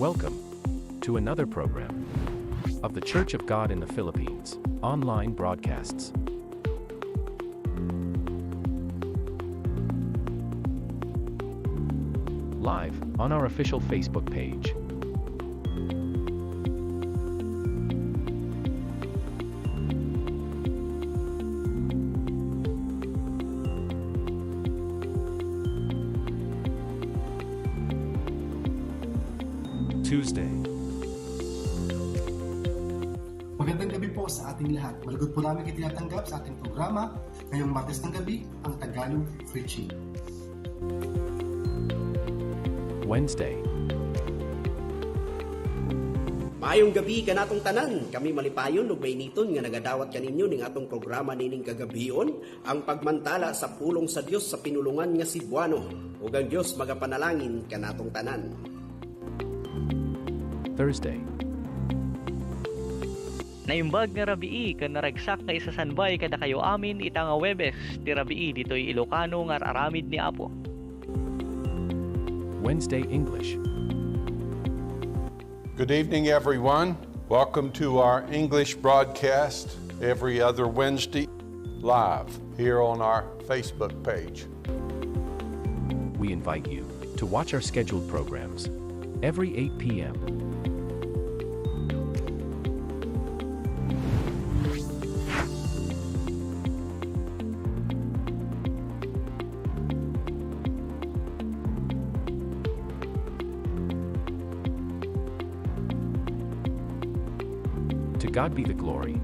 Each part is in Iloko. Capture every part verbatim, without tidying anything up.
Welcome to another program of The Church of God in the Philippines online broadcasts. Live on our official Facebook page. Tuesday. Magandang gabi po sa ating lahat. Malugod po namin kayo tinatanggap sa ating programa ngayong Martes ng gabi, ang Tagalog Preaching. Wednesday. Maayong gabi kanatong tanan. Kami malipayon ug mainiton nga nagadawat kaninyo ning atong programa nining kagabion, ang pagmantala sa pulong sa Dios sa pinulongan nga Cebuano. Ug ang Dios magapanalangin kanatong tanan. Thursday. Naimbag nga rabii ken naragsak nga isasanbay kadakayo amin ita nga Huwebes ti rabii ditoy Ilocano nga ar-aramid ni Apo. Wednesday English. Good evening, everyone. Welcome to our English broadcast every other Wednesday, live here on our Facebook page. We invite you to watch our scheduled programs every eight p.m. To God be the glory.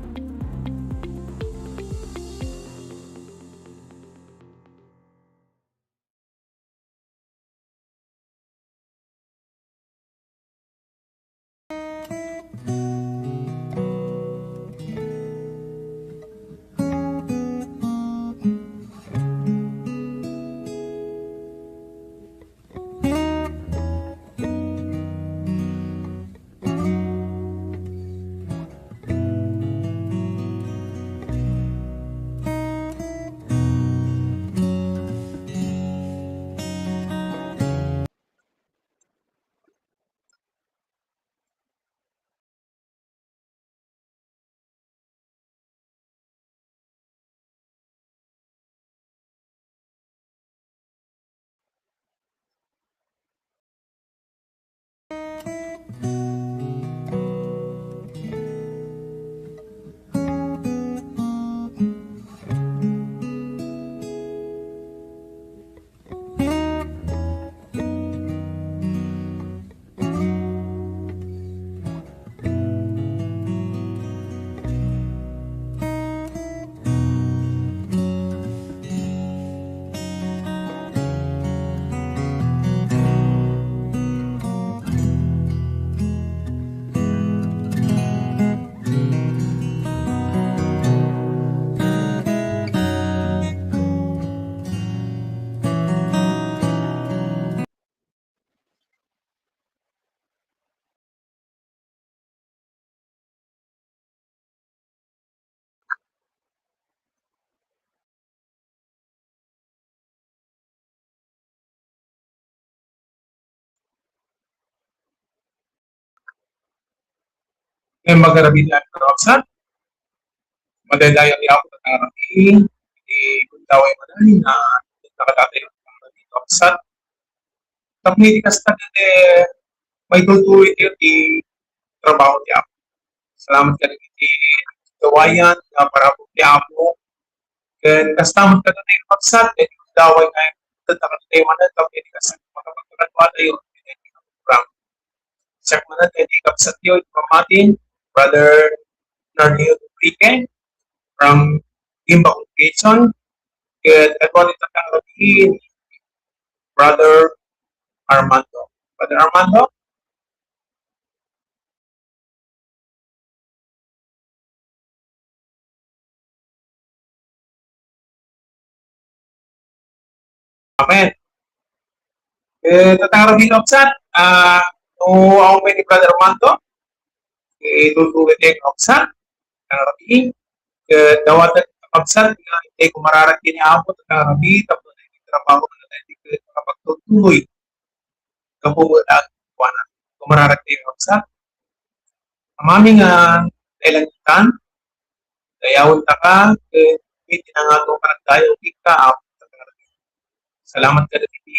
Ken magarabid a Roxanne, madaydayaw nga apo nga rabii, iti gundaway manen nga nakadatayo. kakabsat. Tapno iti kasta, eh, maitultuloy tayo ti trabaho ti Apo. Salamat kadagiti gawayan nga parabur ti Apo. Ken kasta met kadagiti kakabsat, ken gundaway nga ket nakatay manen, tapno iti kasta makapagpakadua tayo iti program. Siak manen iti kabsatyo, iti pammatin, Brother Narnio Duplique from Gimba Congregation, ket adwan iti tatanggapi, Brother Armando. Brother Armando? Amen. Eh, tatanggapi, kakabsat, ah, no, awan pay ni Brother Armando, eh, tutulid tayo, kakabsat, tatanggapi. Eh, dawat, kakabsat, nga, eh, kumararag ni Apo, tatanggapi, tapos, eh, trabaho na tayo, eh, kapagtutuloy. Kapubuan, kuana, kumararag tayo, kakabsat. Amami nga nailangitan, dayawenta ka, ket iti nangato ka nagdayaw, ika, Apo, salamat kadagiti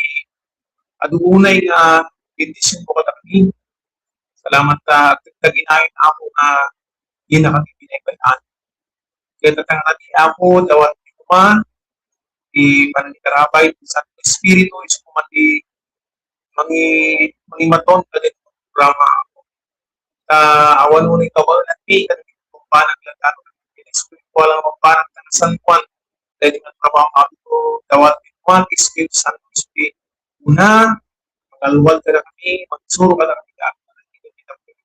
adu unay nga bendisionmo kadakami. Salamat ta agtagtaginayon, Apo, nga dina kami binaybay-an. Ket tatanggapi, Apo, dawat koma ti panangitarabay ti Santo Espiritu, isu koma ti mangi-, mangimaton kadagiti programa, Apo. Ta awan unay kabaelanmi kadagiti kumbanag nga tao, espiritual nga kumbanag, ta nasantoan dagiti nga trabaho, Apo, dawat koma ti Espiritu Santo, Espiritu, una, mangalwad kadakami, magsuro kadakami, Apo,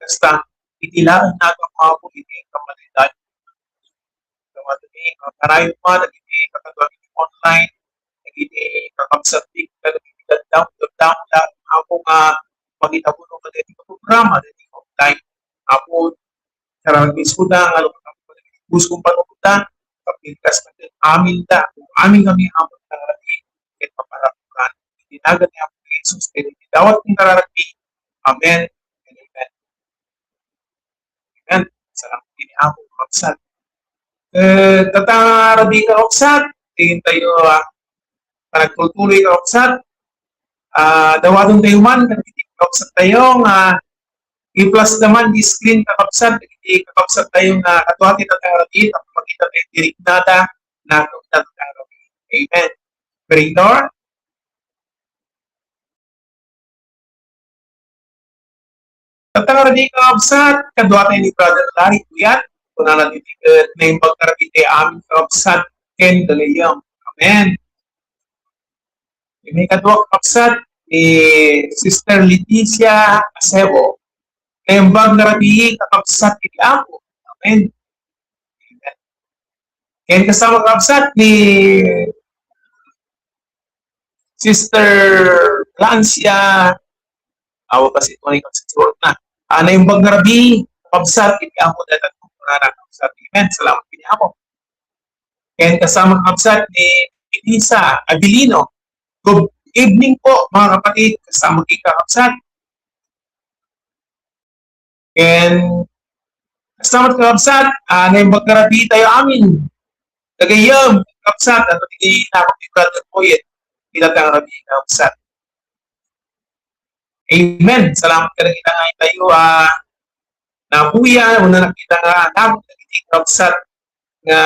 kasta, iti laeng nga agapu, Apo, iti kamalidan. Dawatmi, ah, kanayon man dagiti kakaduak iti online, dagiti kakabsatmi, kadagiti daddam-, daddamda, Apo, nga mangitabuno kadagiti programa dagiti online. Apo, sararagmi isda nga lumakam kadagiti puso nga panunotda, kapintas kadagiti aminda, amin kami, Apo, nga ket maparakuran. Iti nagan ni Apo Jesus, iti dawat nga kararagmi. Amen. Amen. Amen. Salamat iti Apo, kakabsat. Eh, tatanggapi, kakabsat. Iti tayo, ah, panagtultuloy, kakabsat. Ah, dawaton tayo man, kadagiti kakabsat tayo nga i-flash naman di screen, kakabsat, iti kakabsat tayo nga adu ti tatanggapi, tapno makita tayo ti riknada, na tatanggapi. Amen. Operator? Tatanggapi, kakabsat, kaduatayo ni Brother Larry Puyat, kunana ditoy ket naimbag ngarud iti amin kakabsat ken gagayyem. Amen. Iti kaduak, kakabsat, ni Sister Leticia Acebo. Naimbag ngarud, kakabsat, iti Apo. Amen. Amen. Ken kasta met, kakabsat, ni Sister Lancia, awa kasi ito ni kakabsat, na. Ah, naimbag ngarud, kakabsat, iti Apo, dayta, kakabsat. Amen. Salamat iti Apo. Ken kasta met, kakabsat, ni Elisa Abilino. Good evening po, mga kapatid. Kasta met, kakabsat. Ken, kasta met, kakabsat, ah, naimbag ngarud tayo amin. Gagayyem, kakabsat, adu ti nakon ni Brother Boyet, iti tatanggapi, kakabsat. Amen. Salamat kadagita nga tayo, ah, napuya, una nakita nga, nakon dagiti kakabsat, nga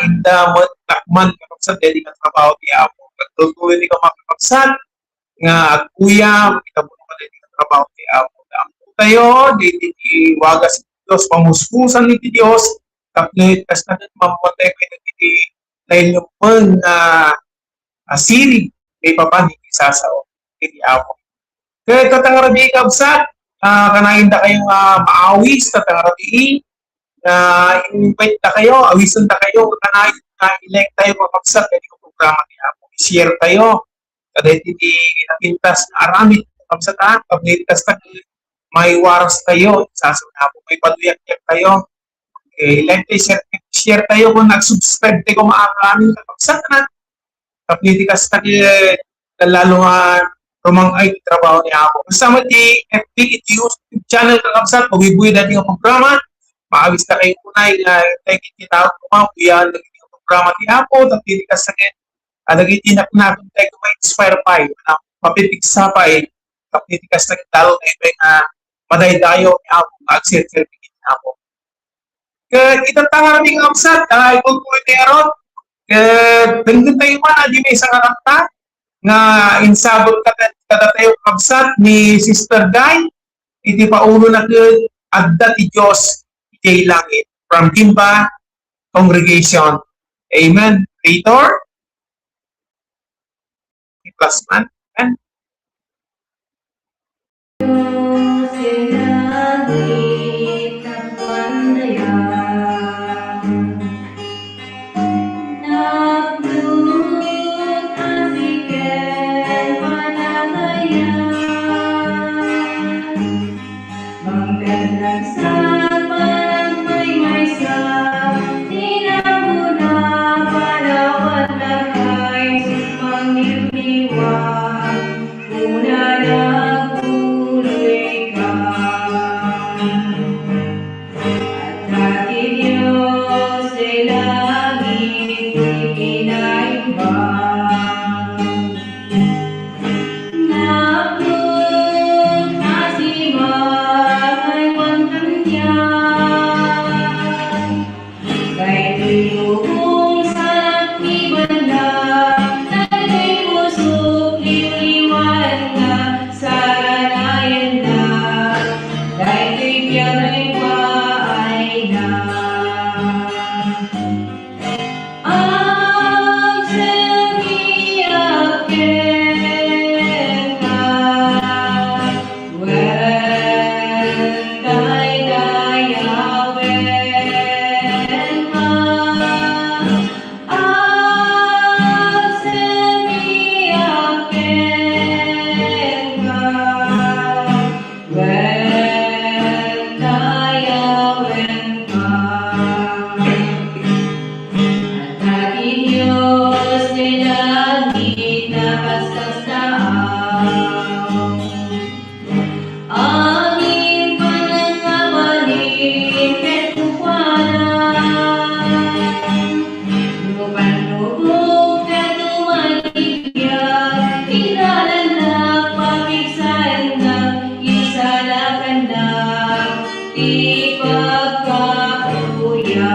inda met takman, kakabsat, daydi nga trabaho ti Apo. Agtultuloy ti kakabsat nga agkuyam, makita mo naman daydi nga trabaho ti Apo. Ammo tayo, daydi ti wagas ti Dios, pamuspusan ni ti Dios, tapno iti kasta ket mammatay kayo iti nailumpen nga, ah, sirib, maipapan iti sasao iti Apo. Ket tatanggapi, kakabsat, ah, kanayon dakayo nga maawis, tatanggapi, nga invite dakayo, awisen dakayo, kanayon nga i-like tayo, kakabsat, iti programa ti Apo. I-share tayo. Kadagiti napintas nga aramid, kakabsat, ah, pagnitas tayo, maiwaras tayo, sasao nga Apo, maipaduyak-yak tayo. Eh, like tayo, share, share tayo kung nag-subscribe tayo, kung maaga amin, kakabsat, na. Tapno iti kasta, eh, lalo nga rumang-ay ti trabaho ni Apo. Kasta met ti F B, iti YouTube channel, kakabsat, mabuy-buy daydi nga programa. Maawis ta kayo unay nga, thank you, kita, mga kuya, daydi nga programa ni Apo. Tapno iti kasta, eh, Kadagiti naknakon tayo nga ma-inspire pay, nga mapipigsa pay, tapno iti kasta nga adal nga imbay nga madaydayaw ni Apo, nga agserserbi iti Apo. Ket ita ta nga rami nga kabsat, ah, ikon ko iti arot. Ket denggen tayo man, adi maysa nga kanta nga insabot kada, kadatayo kabsat ni Sister Guy, iti paulona ket Adda ti Dios idiay langit, from Gimba Congregation. Amen. Later, plus man. Amen. Kuna nagtuloy ka. Adda ti Dios ti langit ti kinaimbag. Naplot a simangan kaniak. Daytoy lubong sa nakibanda, daytoy pusok liwliwaenna, saranayenna, daytoy biag ripaayna. Agserbiak kenka. Wen daydayawenka, agserbiak kenka, wen daydayawenka. Adda ti Dios ti langit a kaskasdaaw. Amin panangabalin ket kukuana. No panlubok ket umagidya, ti dalanna, papigsaenna, isalakanna ti pagkapuya.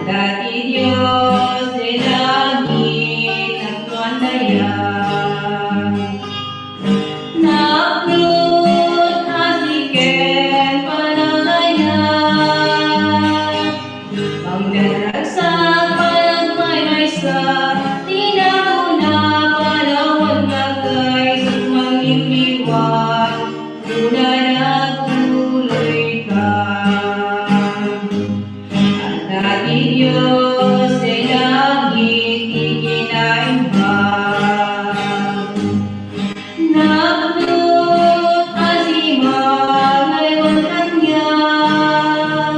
Adda ti Dios ti langit a kuan dayag. Naplot a siken panagayag. Pangdaragsak, panagmaymaysa, ti nauna, panawan, kakay, sumangin, liwa, una nagtuloy ka. Adda ti Dios ti langit ti kinaimbag. Naplot a simangan kaniak.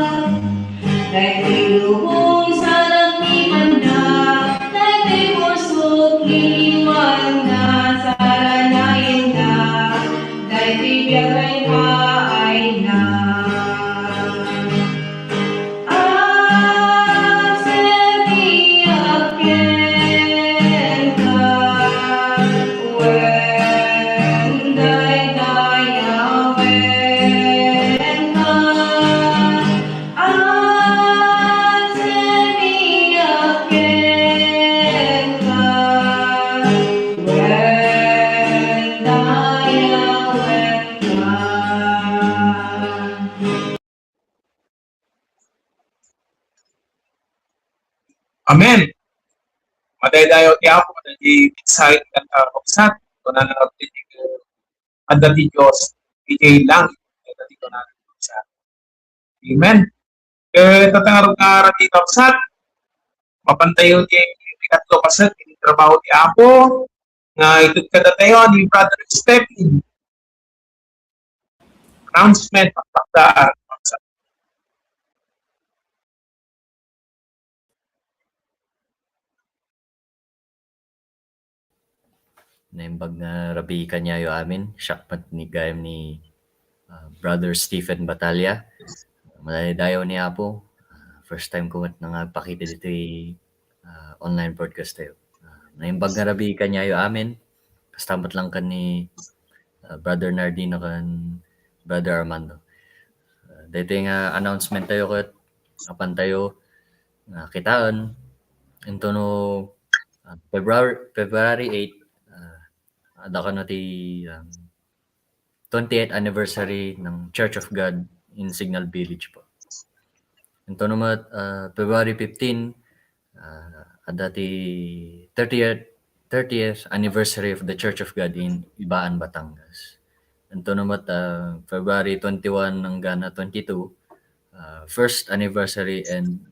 Daytoy lubong sa nakibanda, daytoy pusok liwliwaenna, saranayenna, daytoy biag ripaayna. Agserbiak kenka, wen daydayawenka. Agserbiak kenka, wen daydayawenka. Amen. Madaydayaw ti Apo, dagiti mensahe ti kanta a kabsat, kunana nga iti, eh, adda ti Dios, iti langit, adda ti kunana ti kabsat. Amen. Eh, tatangarog nga aran ti kabsat, mapantayo ti katlo paset iti trabaho ti Apo, nga itud kadatayo ni Brother Stephen. Announcement, pagpakdaan. Naimbag nga rabii kaniayo amin, siak met ni gayam ni, ah, Brother Stephen Batalla. Madaydayaw ni Apo. Ah, first time ko met nga agpakita ditoy, ah, online broadcast tayo. Ah, naimbag nga rabii kaniayo amin. Kasta met lang ken ni, ah, Brother Nardino ken Brother Armando. Ah, daytoy nga announcement tayo ket apan tayo nga kitaen, intono, ah, February, February eight, ah, adda kano ti, um, twentieth anniversary ng Church of God in Signal Village po. Intono met, ah, February fifteen, ah, adda ti thirtieth, thirtieth anniversary of the Church of God in Ibaan, Batangas. Intono met, ah, February twenty-one enggana twenty-two, ah, first anniversary and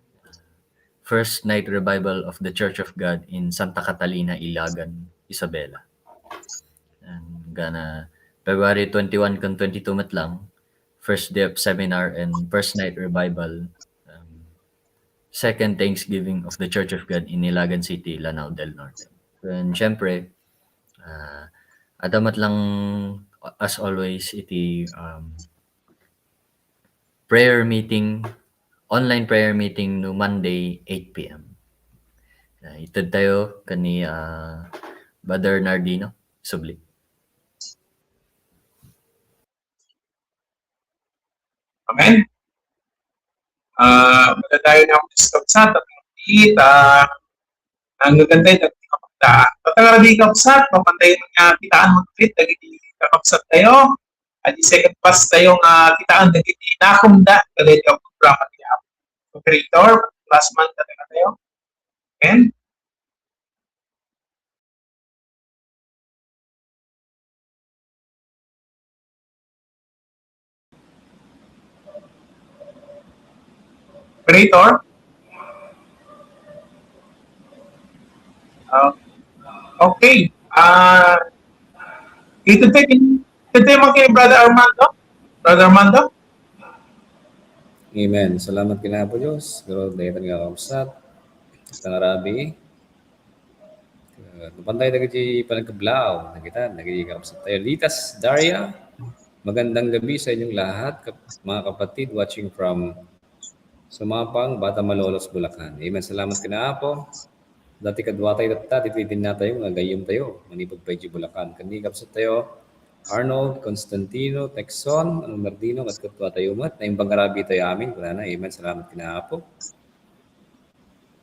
first night revival of the Church of God in Santa Catalina, Ilagan, Isabela. Enggana February twenty-one ken twenty-two met lang, first day of seminar and first night revival, um, second Thanksgiving of the Church of God in Ilagan City, Lanao del Norte. And syempre, ah, adda met lang, as always, iti, um, prayer meeting, online prayer meeting no Monday, eight p.m. Ah, ited tayo ken ni, ah, Brother Nardino, subli. Amen. Ah, madadayo na ako sa kabsat, at kita, ang maganda yung nagkakapta. Tatangarabi kabsat, mapanday nga kitaan mo ulit, dagiti kakabsat tayo. At yung second pass tayo nga kitaan, dagiti nakumda, kada yung programa niya. Operator, last month, tatanga tayo. Amen. Operator? Ah, okay. Ah, ito tayo, ito tayo mga kay Brother Armando. Brother Armando? Amen. Salamat ken Apo Dios. Garo, dayaten nga kabsat. Tangarabi. Ah, napan tayo dagiti panagkablaw. Nakita, dagiti kabsat tayo. Litas Daria, magandang gabi sa inyong lahat, kap-, mga kapatid watching from Sumapang, Bata Malolos, Bulacan. Amen. Salamat ken Apo. Dati kadua tayo tatta, ditoy dinna tayo, nga gayyem tayo. Manipud pay di Bulacan. Ken ni kabsat tayo, Arnold, Constantino, Texon, Anong Nardino, ket kadua tayo met. Naimbag nga rabii tayo amin, kunana. Amen. Salamat ken Apo.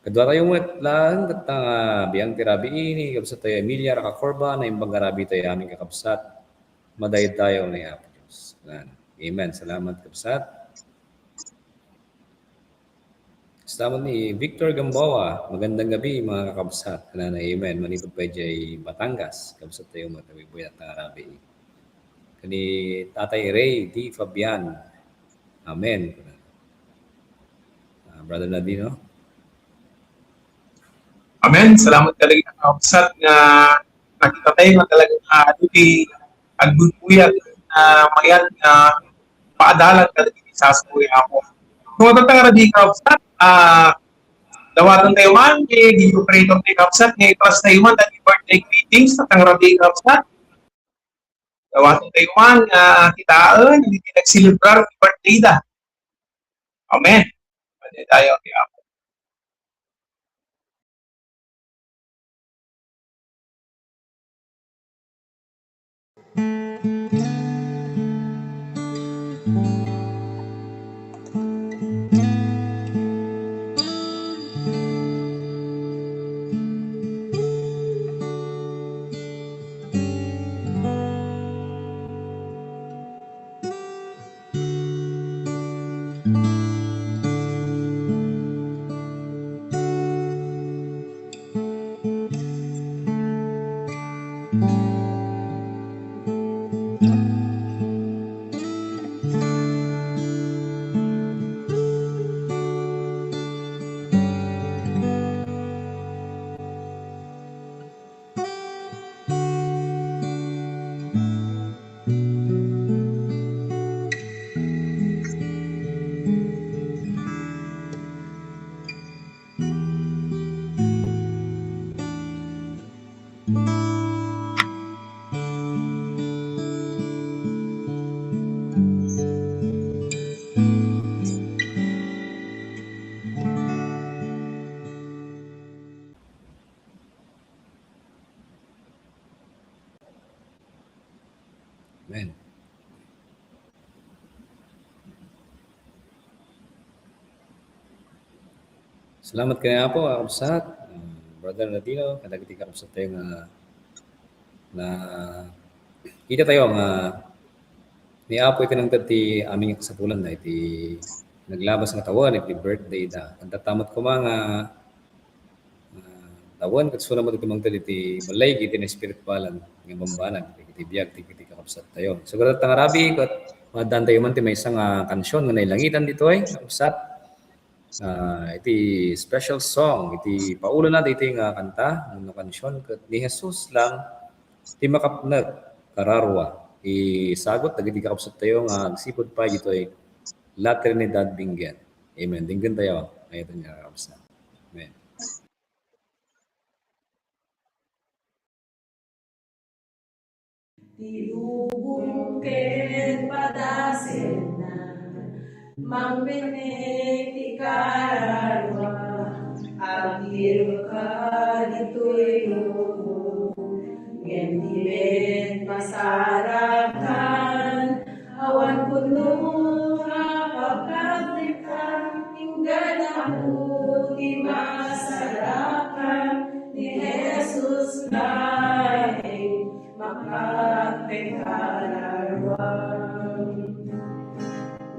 Kadua tayo met laeng, tatta nga biang ti rabii ni kabsat tayo Emilia Racacorba, naimbag nga rabii tayo amin kakabsat. Madaydayaw ni Apo Dios. Amen. Amen. Salamat, kabsat. Salamat ni Victor Gamboa. Magandang gabi, mga kakabsat. Kanana, amen. Manipud pay jay Batangas. Kabsat tayo, matawi-buya ta nga rabii. Kani Tatay Ray D. Fabian. Amen. Ah, Brother Nadino? Amen. Salamat talaga, kakabsat, nga nakita tayo nga talaga, ah, iti agbubuyat, ah, mayan, ah, paadalan talaga ni Sasakuyako. Kung matataga na di, kakabsat, ah, dawaton tayo man, eh, di operator tayo, kakabsat, nga i-pass tayo man, dati birthday greetings, tatang rabi, kakabsat. Dawaton tayo man, ah, kitaen, hindi nagselebrar ti birthday da. Amen. Pwede tayo, kaya Amen. Salamat kaniapo, kakabsat. Ah, Brother Ladino, kadagiti kakabsat tayo nga na kita tayo nga ni Apo iti nangted ti amin nga kasapulan na iti naglabas nga tawen iti birthday da. Kanta tamot kuma nga, ah, tawen ket suna met iti mangted iti balay iti na spiritualan nga bambanag iti biag ti, iti kakabsat tayo. So, grabe ta nga rabi ket maaddaan tayo man ti maysa nga kansion nga nailangitan ditoy, kakabsat. Ah, iti special song, iti paulona daytoy nga kanta, wenno kansion, ket ni Jesus lang ti makapnek kararua. Isagut dagiti kakabsat tayo nga agsipud pay ditoy La Trinidad Benguet. Amen. Denggen tayo. Ayaten nga kakabsat. Amen. Ti lubong ken padaselna, mangpennek ti kararua, agirka ditoy lubong, ngem ti met masarakan, awan pudno nga pagkapnekan, inggana ti masarakan, ni Jesus laeng makapnek kararua.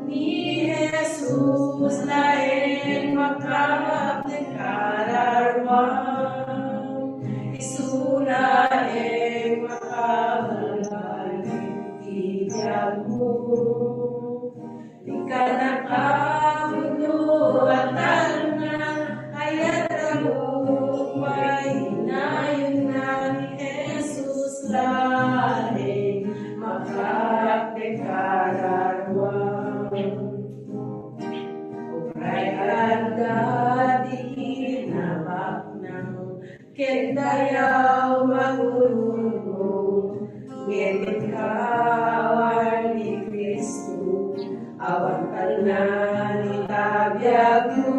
Ni Jesus laeng makapnek kararua. Isu laeng makabalbaliw ti biagmo. Dika nakapudno a talna, ayat a rupay, inayonna ni Jesus laeng makapnek kararua. Uray adda ti kinabaknang, ket dayaw magurumo, ngem inka awan ni Cristo, awan talna ita biagmo.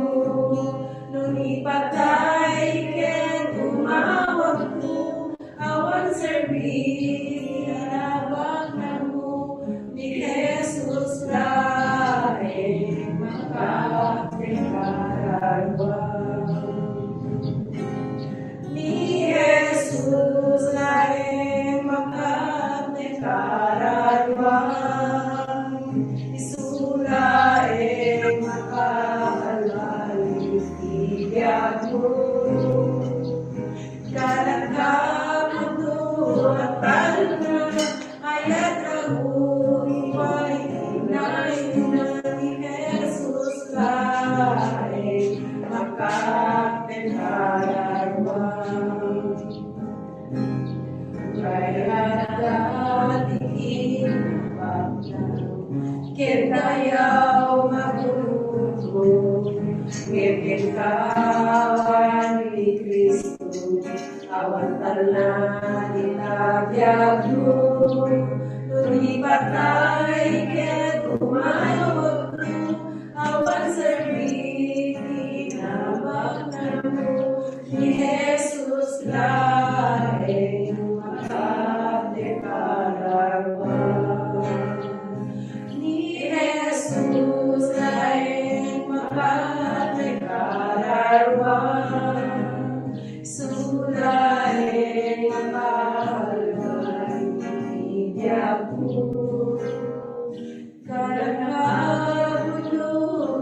No ipatay ken umawagmo, awan serbi ti kinabaknangmo, ni Jesus laeng makapnek kararua. Ni Jesus laeng makapnek kararua. Isu laeng makabalbaliw ti biagmo. Dika nakapudno a talna, ayat a rupay, inayonna ni Jesus laeng makapnek kararua. Uray adda ti kinabaknang, ket dayaw magurumo, ngem inka awan ni Cristo, awan talna ita biagmo. No ipatay ket umawagmo, awan serbi ti kinabaknangmo, ni Jesus laeng makapnek kararua. Ni Jesus laeng makapnek kararua. Isu laeng makabalbaliw ti biagmo. Dika nakapudno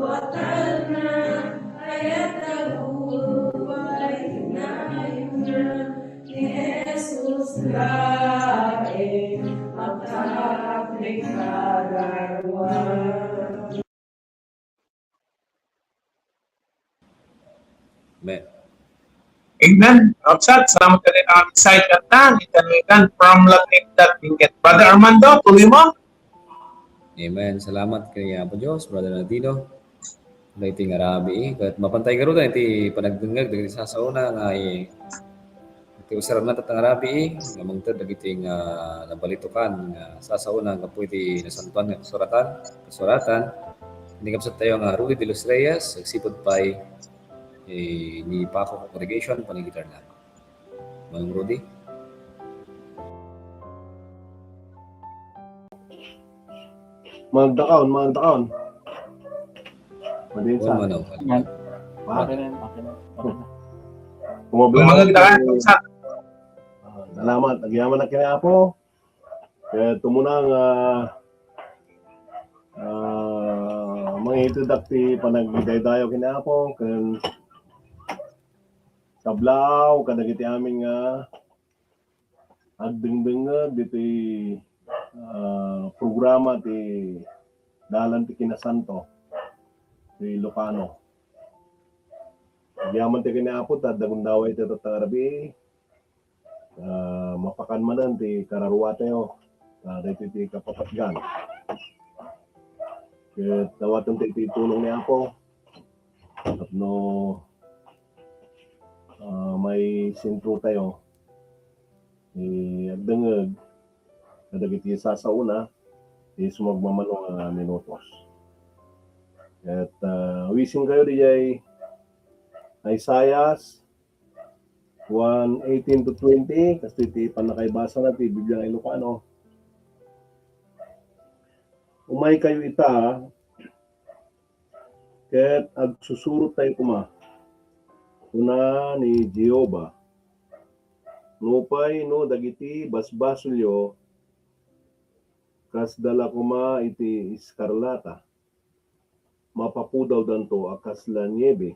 a talna, ayat a rupay, inayonna ni Jesus laeng makapnek kararua. Amen. Amen. Raksat, salamat kaniapo. Excited na. Itan, itan, from La Trinidad Benguet. Brother Armando, tuloy mo. Amen. Salamat kaniapo Dios, Brother Ladino. Daytoy nga rabi, ket mapan tayo garuden iti panagdengngeg dagiti sasaona nga i-, Ti usarna tatta nga rabii, nga mangted dagiti nga nabalitokan nga sasaona gapu iti Nasantoan nga Kasuratan, Kasuratan. Ni kabsat tayo nga Rudy de los Reyes, agsipud pay, eh, ni Paco Congregation, panaggitarna. Manong Rudy? Magdakaon, magdakaon. Madinsa. Wen, Manong. Yan. Ah. Okay na, okay na, okay na. Kumabla. Kumabla. Ah, salamat. Agyaman na kini Apo. Kaya tumuna nga, ah, mangitedak ti panagdaydayaw kini Apo, ken kablaaw kadagiti amin nga agdengdengngeg ditoy, ah, programa ti Dalan ti Kinasanto ti Ilocano. Agyaman ti kini Apo ta adda gundaway ti tatta nga rabii. Ah, mapakan manen ti kararuatayo, ah, daytoy ti kapapatgan. Ket dawaten ti, ti tulong ni Apo tapno, ah, maisentro tayo, eh, agdengngeg kadagiti sasaona ti sumagmamano nga minutos. Ket, ah, awisenkayo diay Isaias one eighteen to twenty, kastoy ti pannakaibasana ti Biblia nga Ilocano. Umaykayo ita, ket agsusurottayo koma, kuna ni Jehovah. Nupay no dagiti basbasolyo kasda la koma iti eskarlata, mapapudawdanto a kasla niebe.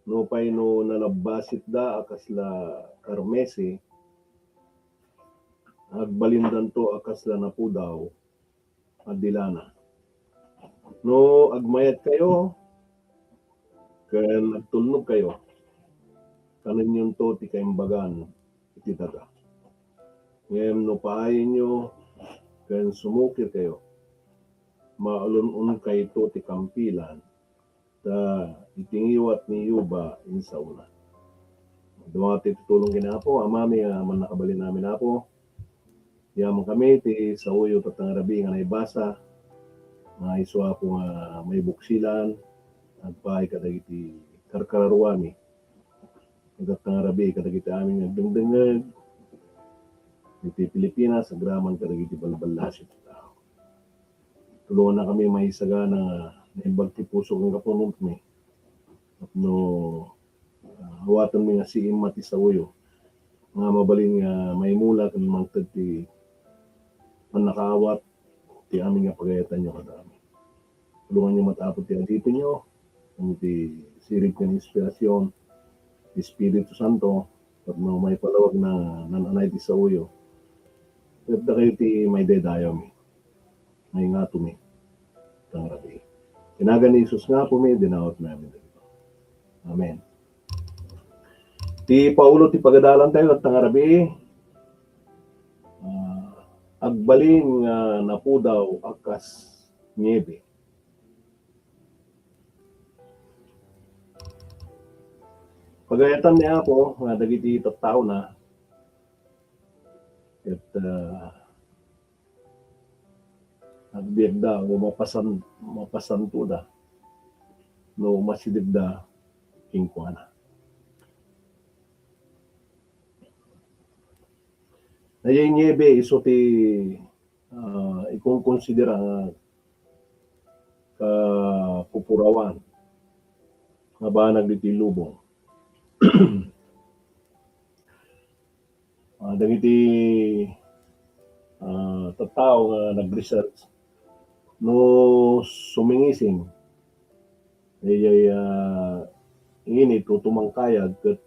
Nupay no nalabbasitda a kasla karmese, agbalindanto a kasla napudaw a di lana. No agmayatkayo ken agtulnogkayo, kanennyonto ti kaimbagan iti daga. Ngem no paayenyo ken sumukirkayo, maulun-unkayto ti kampilan, ta iti ngiwat ni Jehovah insaona. Dumati ti tulong kini Apo, Amami a mannakabalin amin, Apo. Yaman kami ti saoyo tatta nga rabii nga naibasa, nga isu, Apo, nga maibuksilan, agpaay kadagiti karkararuami. Itatta nga rabii kadagiti amin nga agdengdengngeg iti Pilipinas, agraman kadagiti balballasiw ti tao. Tulongannakami maisagana nga naimbag ti puso ken kapuonmi. Tapno, ah, awatenmi nga siim ti saoyo nga mabalin nga maimula ken mangted ti pannakaawat ti amin nga pagayatanyo kadakami. Tulonganyo met, Apo, ti adipenyo, ken ti sirib ken inspirasion ti Espiritu Santo, tapno maipalawag na nan-anay ti saoyo. Ket dakayo ti maidaydayawmi, maingatomi, tatta nga rabii. Iti nagan ni Jesus nga Apomi, dinawatmi amin dagito. Amen. Ti paulo ti pagadalantayo tatta nga rabii, ah, agbalin nga napudaw a kas niebe. Pagayatan ni Apo nga dagiti tattaona ket, ah, agbiagda o mapasan-, mapasantoda no umasidegda kenkuana. Daydiay niebe isu ti, ah, ikonkonsidera nga kapupurawan nga banag ditoy lubong. Ah, dagiti, ah, tattao nga nag-research, no sumingising, daydiay, ah, init o tumangkayag ket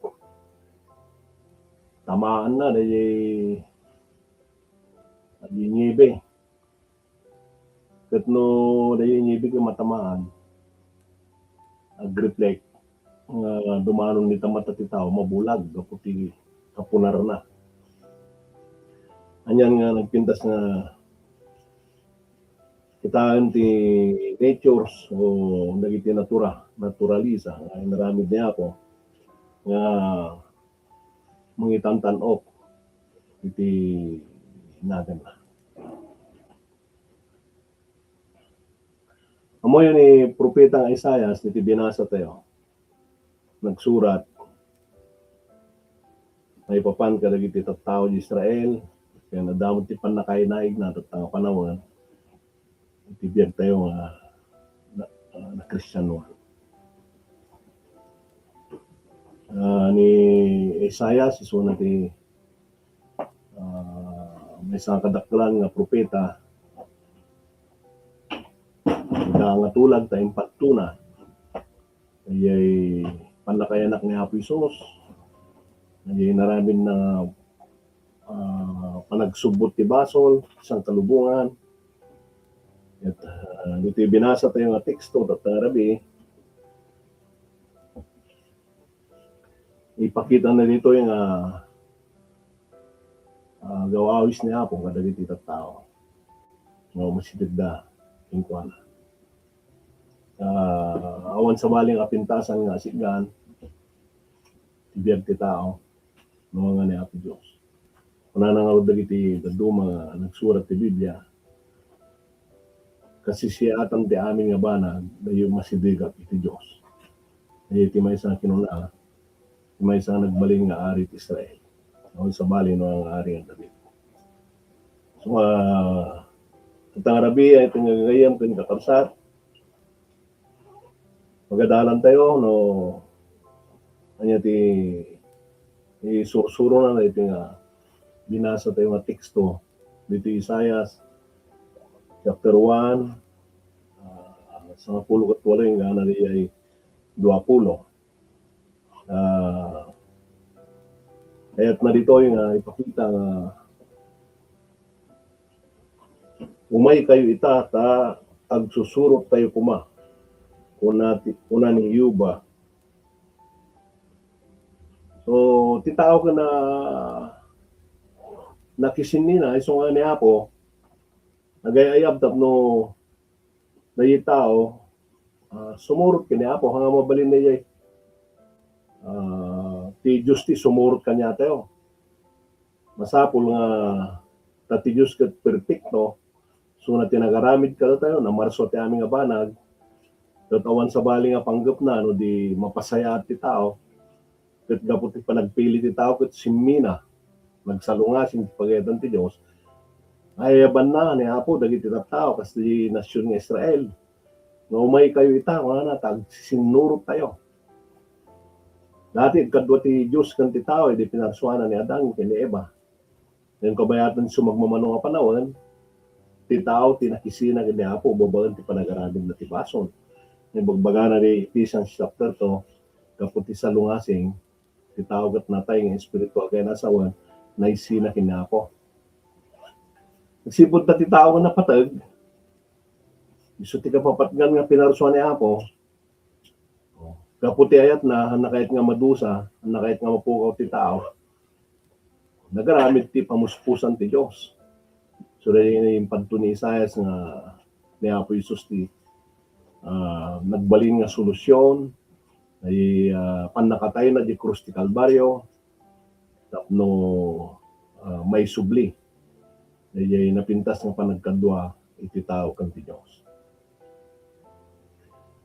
tamaanna daydiay, daydiay niebe. Ket no daydiay niebe ket matamaan, agreflect nga dumanon dita mata ti tao, mabulag gapu ti kapunarna. Anian nga nagpintas nga kitaen ti natures o dagiti natura, naturaleza nga inaramid ni Apo nga tantan-ok iti naganna. Ammoyo ni Propeta nga Isaias, iti binasa tayo, nagsurat maipapan kadagiti tattao di Israel, ken adda met ti pannakainaigna tatta nga panawen iti biag tayo nga na, ah, nakristianoan. Ah, ni Isaias, isuna ti, ah, maysa nga kadaklan nga propeta, nga tulag ta impadtona daydiay pannakaiyanak ni Apo Jesus, daydiay inaramidna, ah, panagsubbot ti basol, sangkalubongan. Ket, ah, ditoy binasa tayo nga teksto, tatta nga rabii, ipakitana ditoy nga, ah, gaw-awis ni Apo kadagiti tattao nga umasidegda kenkuana. Ah, awan sabali nga pintasan nga asitgan ti biag ti tao, no, nga ni Apo Dios. Kunana ngarud dagiti dadduma nga nagsurat ti Biblia, "Kasisiaatan ti amin nga banag, daydiay masidegak iti Dios." Daydiay ti maysa nga kinuna, ti maysa nga nagbalin nga ari ti Israel. Awan sabali no nga ari nga David. So, ah, tatta nga rabii, iti nga gagayyem ken kakabsat, pagadalan tayo no ania ti isursurona iti nga binasa tayo nga teksto ditoy Isaias chapter one, ah, sangapulo ket walo, inggana daydiay duapulo. Ah, kayatna ditoy nga ipakita nga, "Umaykayo ita, ta agsusurot tayo koma," kuna ti, kuna ni Jehovah. So, ti tao ken na, nakisinnina, isu nga ni Apo, nagay-ayab tapno daydiay tao, ah, sumurot ken ni Apo, nga mabalin daydiay, ah, ti Dios ti sumurot kaniatayo. Masapul nga ta ti Dios ket perpekto, isuna ti nagaramid kadatayo, namarsua ti amin nga banag, ket awan sabali nga panggepna no di mapasayaat ti tao, ket gapu ti panagpili ti tao ket simmina, nagsalungasing ti pagayatan ti Dios. Ayabanna ni Apo dagiti tattao kas ti nasion nga Israel, nga, "Umaykayo ita," kunana, "ta agsisinnurottayo." Dati, agkadua ti Dios ken ti tao idi pinarsuana ni Adan ken ni Eva. Ngem kabayatan ti sumagmamano nga panawen, ti tao ti nakisina ken ni Apo babaen ti panagaramidna ti basol. Ngem ibagbagana ti Ephesians chapter two, gapu ti salungasing, ti tao ket natay nga espiritu a kinasawen, naisina ken ni Apo. Agsipud ta ti tao nga napateg, isu ti kapapatgan nga pinarsua ni Apo, gapu ti ayatna, haan na kayat nga madusa, haan na kayat nga mapukaw ti tao, nagaramid ti pamuspusan ti Dios. So, daydiay impadto ni Isaias nga ni Apo Jesus ti, ah, nagbalin nga solusion, ay, ah, pannakatayna di krus ti Kalbario, tapno, ah, maisubli daydiay napintas nga panagkadua iti tao ken ti Dios.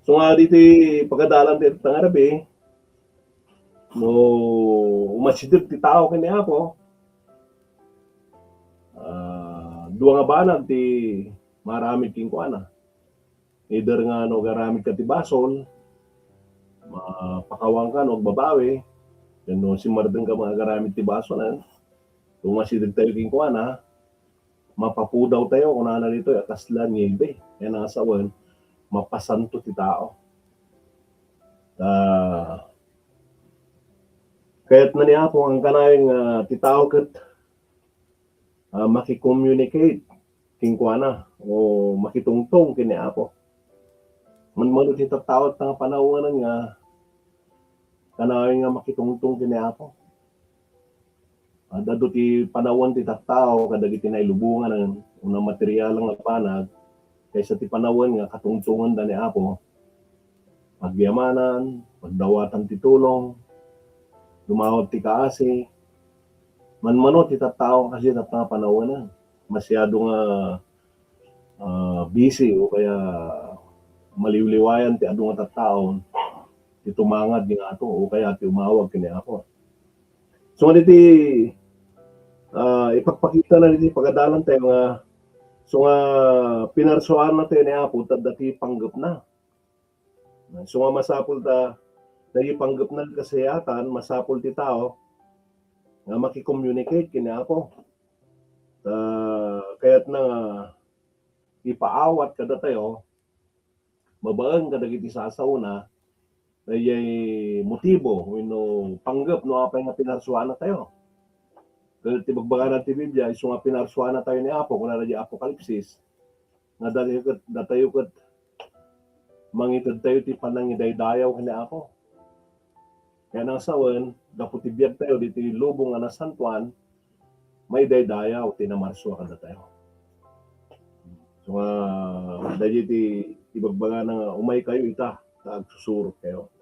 So nga ditoy pagadalan ti tatta nga rabii, no umasideg ti tao ken ni Apo, ah, dua nga banag ti maaramid kenkuana. Either nga no agaramidka ti basol, mapakawanka no agbabawi, ken no simmardengka nga agaramid ti basol, eh, no umasidegtayo kenkuana, mapapudawtayo, kunana ditoy a kasla niebe, ken a sawen, mapasanto ti tao. Ah, kayatna ni Apo nga kanayon nga ti tao ket, ah, makicommunicate kenkuana o makitungtong ken ni Apo. Mano ti tattao ta nga panawen nga kanayon nga makitungtong ken ni Apo. Adda ti panawen ti tattao kadagiti nailubongan o namaterial nga banag kaysa ti panawen nga katungtongenda ni Apo. Pagyamanan, pagdawatan ti tulong, dumawat ti kaasi, Manmano ti tattao kasi tatta nga panawen. Masyado nga, ah, busy o kaya maliwliwayan ti adu nga tattaon ti tumangad nga ato o kaya ti umawag ken ni Apo. So, nga diti, ah, ipagpakita na diti pagadalan tayo nga, so nga pinarsuan na tayo ni Apo, ta dati panggep na. So nga masapul ta, dagiti panggepna kasayatan, masapul ti tao nga maki-communicate ken ni Apo. Ta, kayatna nga ipaawat kadatayo, babaen kadagiti sasaona, daydiay motibo wenno panggep no apay nga pinarsuana tayo. Ket ti bagbagana ti Biblia, isu nga pinarsuana tayo ni Apo, kunana di Apokalipsis, nga datayo ket, datayo ket mangited tayo ti panangidaydayaw ken ni Apo. Kaya nang sawen, gapu ti biag tayo diti lubong nga nasantuan, maidaydayaw ti namarsua kadatayo. So nga, daydi ti ibagbagana nga, "Umay kayo ita, ta agsusurot kayo."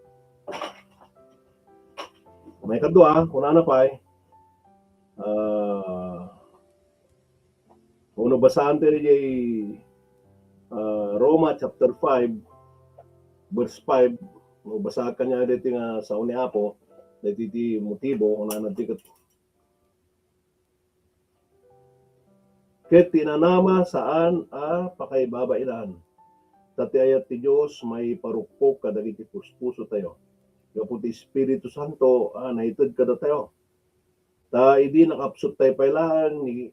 May kadua, kunana pay, ah, Wenno basaan tayo diay, ah, Roma chapter five, verse five. No, basaak kaniak daytoy nga sao ni Apo, daytoy ti motibo, kunana ti ket, ket ti nanama saan a pakaibabailan. Ta ti ayat ti Dios maiparukpok kadagiti puspusotayo. Gapu ti Espiritu Santo a naited kadatayo. Ta idi nakapsut tayo pay laeng ni,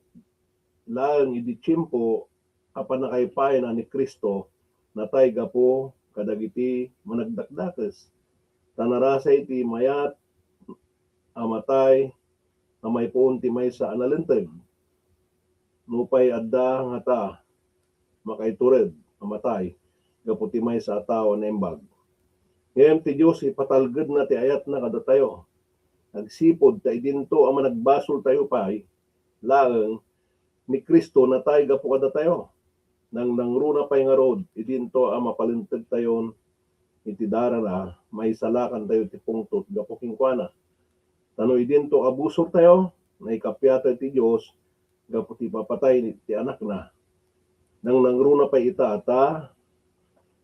laeng idi tiempo a pannakaipayna ni Cristo, natay gapu kadagiti managdakdakes. Ta narasay ti mayat a matay a maipuon ti maysa a nalinteg. Nupay adda ngata, makaitured a matay gapu ti maysa a tao a naimbag. Ngem ti Dios ipatalgedna ti ayatna kadatayo. Agsipud ta idinto a managbasoltayo pay laeng, ni Cristo natay gapu kadatayo. Nangnangruna pay ngarud, idinto a mapalintegtayon iti darana, maisalakantayo ti pungtot gapu kenkuana. Ta no idinto a busortayo, naikappiatayo ti Dios gapu ti ipapatay ti Anakna. Nangnangruna pay ita ta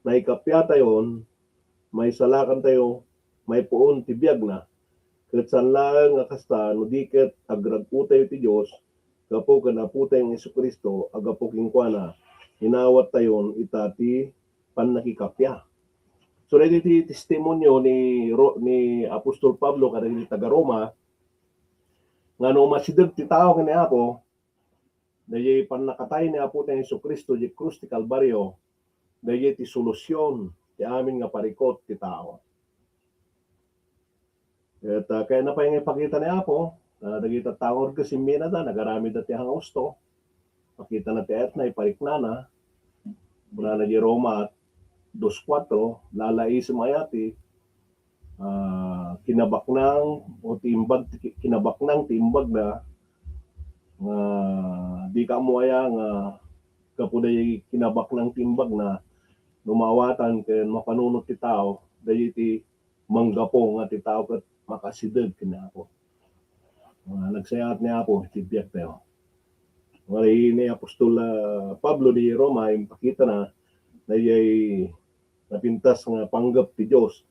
naikappiatayon, maisalakantayo maipuon ti biagna. Ket saan laeng a kasta, no di ket agrag-otayo ti Dios gapu ken Apotayo nga Jesu-Cristo a gapu kenkuana, inawattayon ita ti pannakikappia. So, daytoy ti testimonio ni Ro-, ni Apostol Pablo kadagiti taga-Roma, nga no masideg ti tao ken ni Apo, daydiay pannakatay ni Apotayo Jesu-Cristo diay krus ti Kalbario, daydiay ti solusion ti amin nga parikut ti tao. Ket, ah, kayatna pay nga ipakita ni Apo, ah, dagiti tattao nga agsimmina da, nagaramidda ti hangusto. Pakitana ti ayatna, ipariknana. Kunana di Roma dos kuatro, lalaisem aya ti, ah, kinabaknang o ti imbag, kinabaknang ti imbagna, nga di ka ammo aya nga gapu daydi kinabaknang ti imbagna, no maawatan ken mapanunot ti tao, daydi ti manggapu nga ti tao ket makasideg ken ni Apo. Ah, nagsayaat ni Apo ti biagtayo. Nga ni apostol, ah, Pablo di Roma, impakitana, daydiay napintas nga panggep ti Dios,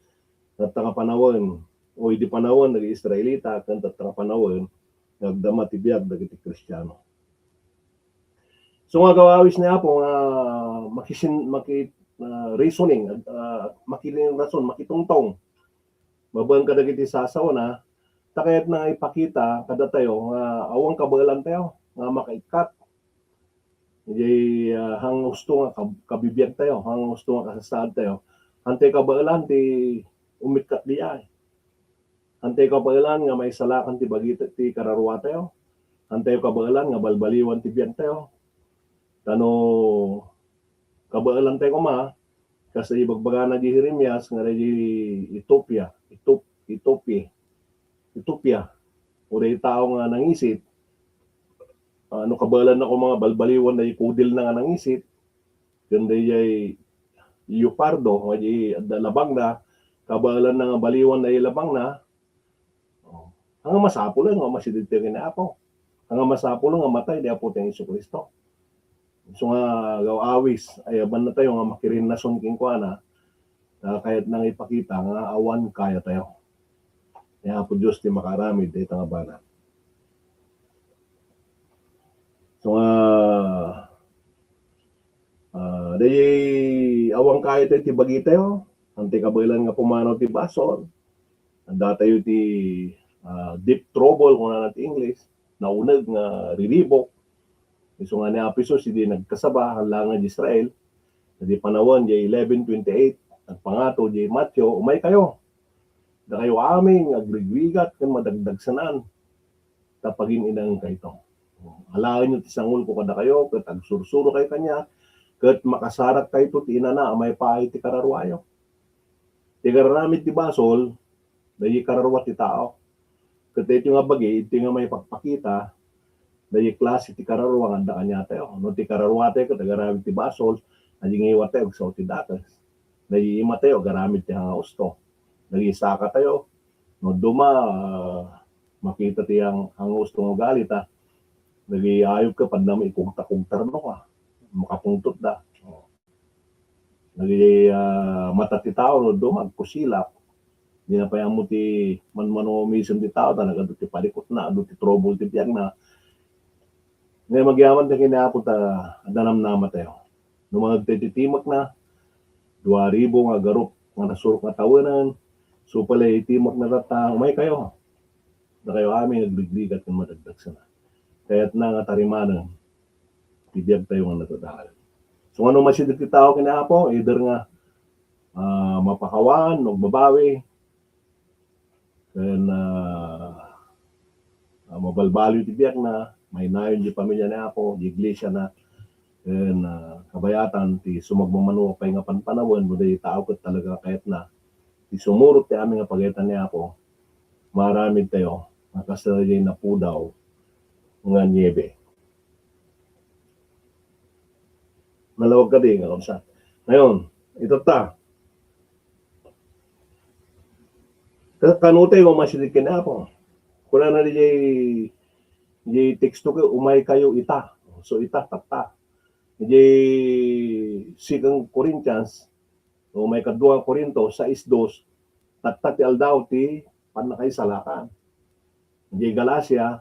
tatta nga panawen, o idi panawen dagiti Israelita, ken tatta nga panawen nga agdama ti biag dagiti Kristiano. So nga agawawis ni Apo nga makisin-, maki-, ah, reasoning, ah, makirason, makitungtong. Babaen kadagiti sasaona, ta kayatna nga ipakita kadatayo nga awan kabaelantayo nga makaikkat. Idiay, ah, hangusto nga kab-, kabibiagtayo, hangusto nga kasasaadtayo. Hantayo kabaelan ti umikkat diay. Hantayo kabaelan nga maisalakan ti bagita ti kararuatayo. Hantayo kabaelan nga balbaliwan ti biagtayo. Ta no kabaelantayo koma, kas ibagbagana di Jeremias nga di Ethiopia, Ethiop-, Ethiopia, Ethiopia, o di tao nga nangisit, ah, no kabaelanna koma nga balbaliwan di kudilna nga nangisit, ken daydiay leopardo nga di adda labangna, kabaelanna nga baliwan daydiay labangna, oh, Ania masapul nga umasideg tayo ken ni Apo. Ania masapul nga matay ni Apo tayo Jesu-Cristo. So nga, gaw awis, ayabanna tayo nga makirinnason kenkuana, ah, kayatna nga ipakita nga awan kaya tayo. Ni Apo Dios ti makaaramid dayta nga banag. So nga, ah, daydi awan kaya tayo ti bagi tayo, haan ti kabaelan nga pumanaw ti basol. Adda tayo ti, ah, deep trouble, kunana ti English, nauneg nga riribuk. Isu nga ni Apo Jesus, idi nagkasaba, haan laeng nga Israel, idi panawen, diay eleven twenty-eight, nagpangato, diay Mateo, "Umaykayo, dakayo amin nga agrigrigat ken madagdagsenan, ta pagin-inaenkayto. Alaenyo ti sangulko kadakayo, ket agsursurokayo kaniak, ket makasarakkayto ti inana a maipaay ti kararuayo." Ti agararamid ti basol, daydi kararua ti tao. Ket daytoy nga bagi, iti nga maipakpakita, daydi klase ti kararua nga adda kaniatayo. No ti kararuatayo ket agaramid ti basol, daydi ngiwatayo agsao ti dakes. Daydi imatayo agaramid ti hangagusto. Daydi sakatayo, no duma, ah, makita ti hang-, hangagusto nga ugali ta, daydi ayuptayo padna maikugta-kugta no ka, makapungtotda. Dagiti, ah, mata ti tao, no duma, agkusilap. Dina pay ammo ti manmanomisem ti tao, ta nagadu ti palikutna, adu ti trouble ti biagna. Ngem agyaman tayo ken ni Apo ta adda namnamatayo. No mangngeg tayo ti timekna, dua ribu nga agarup nga nasurok nga tawenen, supay la itimekna tatta, umaykayo. Dakayo amin nga agrigrigat ken madagdagsenan. Kayatna nga tarimanen ti biagtayo nga nadadael. So, no umasideg ti tao ken ni Apo, either nga, ah, mapakawan, no agbabawi, ken, ah, ah, mabalbaliw ti biagna, mainayon ti pamilya ni Apo, ti iglesiana, ken, ah, kabayatan ti sumagmamano pay nga panpanawen, no daydi tao ket talaga kayatna ti sumurot ti amin nga pagayatan ni Apo, maaramid tayo nga kas daydi napudaw nga niebe. Nalawag kadi, nga kabsat. Ngayon, itatta. Ka-, kano tayo nga umasideg ken ni Apo? Kunana diay, diay teksto ket, "Umaykayo ita." So, ita, tatta. Diay Second Corinthians, no maikadua nga Corinto sais dos, tatta ti aldaw ti pannakaisalakan. Diay Galacia,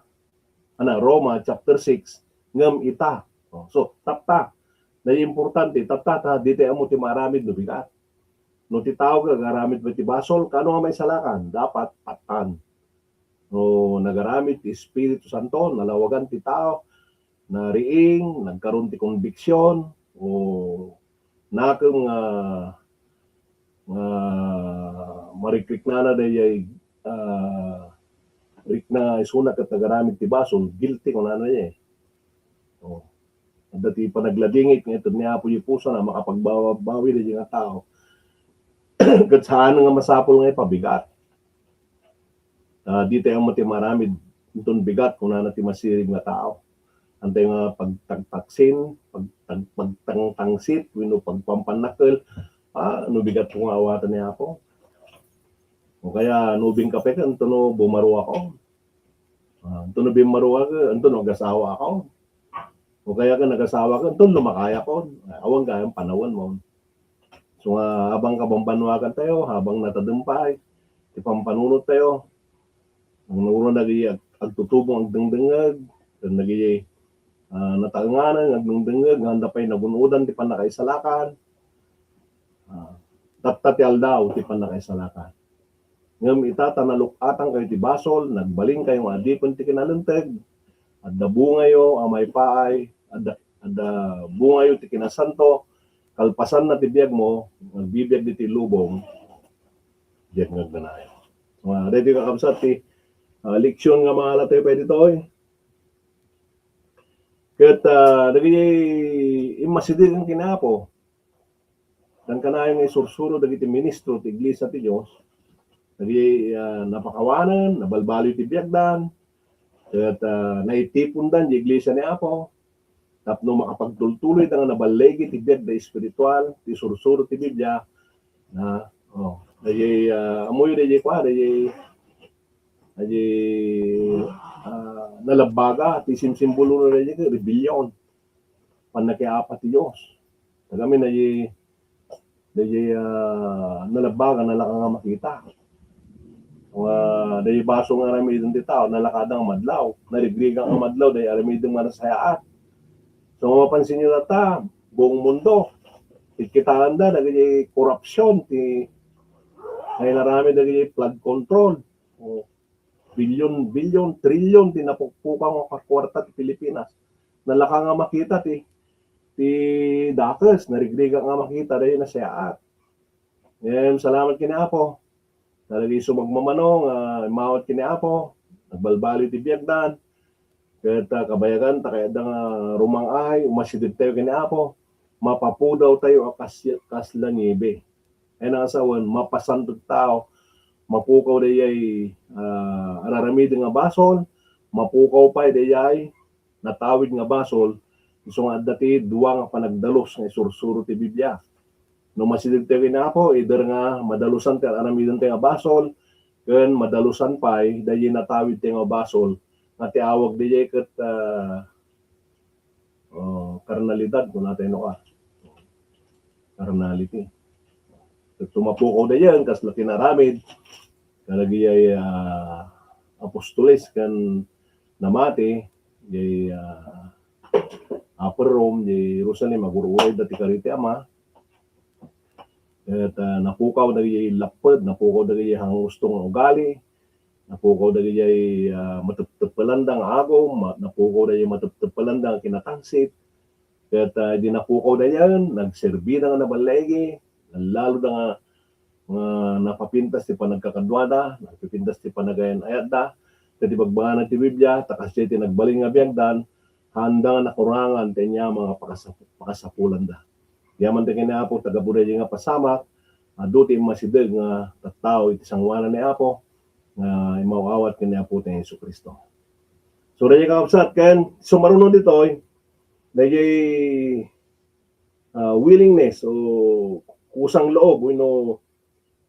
ana, Roma chapter six, ngem ita. Oh, so, tatta. Daydi importante, tatta ta, dita ammo ti maaramid no bigat. No ti tao nga agaramid pay ti basol, kano nga maisalakan? Dapat pattan. No nagaramid ti Espiritu Santo, nalawagan ti tao, nariing, nagkaron ti konbiksion, o nakem nga, nga marikriknana dayay, ah, rikna isuna ket nagaramid ti basol, guilty kunana diay. Oh. Adda ti panagladingit nga ited ni Apo Dios pusona a makapagbabawi daydi nga tao. Ket saan nga masapul nga ipabigat. Ah, ditayo ammo ti maaramid inton bigat, kunana ti masirib nga tao. Haan tayo nga pagtagtaksin, pagtag-, pagtangtangsit, wenno pagpampannakkel, ah, no bigatko nga awaten ni Apo. O kaya, no ubingka pay ket, anto no bumaruakon? Ah, anto no bimmaruak, anto no agasawakon? O kaya ket nagasawa ket, anto no lumakayakon? Ah, awan gayam panawenmo. So nga, habang kabambanuagan tayo, habang natadem pay ti pampanunot tayo, no uray dagiti ag-, agtutubong agdengdengngeg, ken dagiti, ah, nataenganen agdengdengngeg, nga haan da pay nagun-odan ti pannakaisalakan, ah, tatta ti aldaw ti pannakaisalakan. Ngem ita, ta naluk-atangkayo ti basol, nagbalinkayo nga adipen ti kinalinteg, adda bungayo a maipaay, adda, adda bungayo ti kinasanto, kalpasanna ti biagmo, nga agbibiag ditoy lubong, biag nga agnanayon. Nga, daytoy kakabsat ti, ah, leksion nga maala tayo pay ditoy. Ket, ah, dagiti immasidegen ken ni Apo, Haan kanayon nga isursuro dagiti ministro ti iglesia ti Dios, dagiti, ah, napakawanen, nabalbaliw ti biagdan, ket, ah, naitipondan ti iglesia ni Apo, tapno makapagtultuloyda nga naballigi ti biagda espiritual, ti isursuro ti Biblia, na, oh, dagiti, ah, ammoyo dagiti kua, dagiti Daydi, ah, nalabbaga, ti simsimbolo na daydi ket rebellion. Pannakiapa ti Dios. Tagamin daydi, daydi, ah, nalabbaga, nalaka nga makita. Nga daydi basol nga aramiden ti tao, nalakada nga madlaw. Narigriga nga madlaw, daydi aramiden nga nasayaat. So, mapansin nyo na ta, buong mundo, kikitaanda dagiti korupsyon, ti, nga inaramid dagiti flood control. O, bilyon, bilyon, trilyon ti napukpukaw nga kuarta ti Pilipinas. Nalaka nga makita ti, ti dakes, narigriga nga makita, daydi nasayaat. Ngem, salamat ken ni Apo. Dagiti sumagmamano nga immawat ken ni Apo, nagbalbaliw ti biagdan. Ket, ah, kabayagan ta kayatda nga rumang-ay, umasideg tayo ken ni Apo, mapapudaw tayo a kas-, kasla niebe. Ay, nakasawen, mapasanto ti tao, mapukaw dayay, ah, araramiden nga basol, mapukaw pay dayay natawid nga basol, isu nga adda ti dua nga panagdalus nga isursuro ti Biblia. No masideg tayo ken ni Apo, either nga madalusan ti aramiden tayo nga basol, ken madalusan pay dayay natawid tayo nga basol, nga ti awag dayay ket, ah, oh, karnalidad, kunatayo no ka. Carnality. Ket sumapukaw dayen, kasla kinaramid, kadagijay, ah, apostoles ken namati, jay, ah, Upper Room, jay Jerusalem, agur-urayda ti kari ti Ama. Ket, ah, napukaw dagijay lapped, napukaw dagijay hangusto nga ugali, napukaw dagijay, ah, mateptepelanda nga agum, ma-, napukaw dagijay mateptepelanda nga kinatangsit. Ket, ah, idi napukaw dayen, nagserbida nga naballigi, lalo da nga, nga napapintas ti panagkakaduada, napapintas ti panagayan-ayatda. Ket ibagbagana ti Biblia, ta kasdiay ti nagbalin nga biagdan, haanda nga nakurangan ti aniaman nga pakasap-, pakasapulanda. Yaman ti ken ni Apo, tagapudaydi nga pasamak, adu ti immasideg nga tattao iti sangoanan ni Apo, nga imaw-awat ken ni Apo ti Jesu-Cristo. So, daydi kakabsat, ken sumaruno ditoy, daydi, ah, willingness o kusang loob, wenno,